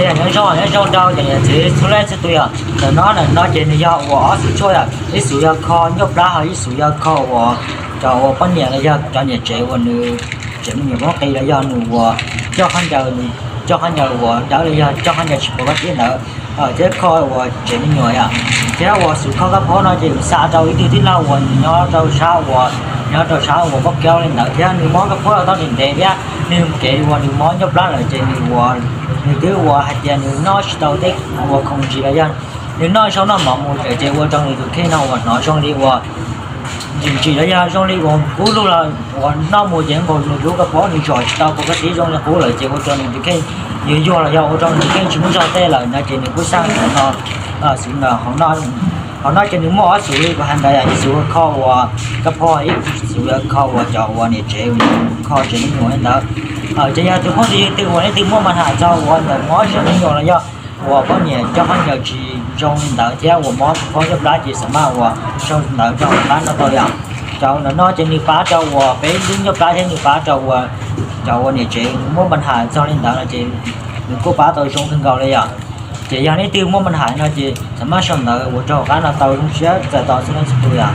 Nyob zoo, nyob zoo rau cov niam txiv txhua leej txhua tus yom. Ntawm no, ntawm no ces nws yog uas ob xuv tshuaj yom, ib xuv yog kho nyuj plab, ho ib xuv yog kho uas cov uas poj niam los yog cov niam tsev uas nws tsev me nyuam muab qis los yog nws uas coj khaub ncaws, coj khaub ncaws uas dawb los yog coj khaub ncaws tsis pov kab tib ntawd, thiab kho uas tsev me nyuam yom. Thiab uas xuv kho kab phob no ces xa rau ib tug tij laug uas nws nyob rau sab uas, nyob rau sab uas Pab Kaub li ntawd, thiab nws mob kab phob los tau ntev ntev thiab nws mus kev uas nws mob nyuj plab lawm ces nws uas, nws twb uas hais tias nws noj tsis tau tej uas khoom ntsis los yog nws noj zaub noj mov mus lawm ces ua rau nws tus kheej no uas hnov zoo li uas ntsim ntsim los yog zoo li uas kub lug los uas noj mus ces nkaus nws lub kab phob nws zom tsis tau pov kab tib zoo li qub lawm ces ua rau nws tus kheej yuag yuag los yog ua rau nws tus kheej tsis muaj zog tej lawm no ces nws kuj xaj no, xwb no. Hauv no ces nws muaj ob xuv li kuv hais ntawd, ib xuv kho uas kab phob, ib xuv kho uas cov uas niam tsev kho tsev me nyuam li ntawd. Ces yog tus phooj ywg twg uas leej twg muaj mas hais txog uas ntawm mob tsev me nyuam los yog uas poj niam coj khaub ncaws tsis zoo li ntawd thiab uas mob kab phob nyuj plab ces xam maj uas sau ntawv rau hauv qab no tau yom. Cov ntawm no ces nws pab rau uas peb lub nyuj plab thiab nws pab rau uas cov uas niam tsev muaj mas hais txog li ntawd no ces nws kuj pab tau zoo kawg nkaus li yom. Ces yog leej twg muaj mas hais no ces xam maj sau ntawv ua rau hauv qab no tau, zoo siab txais tos txhua leej txhua tus yom.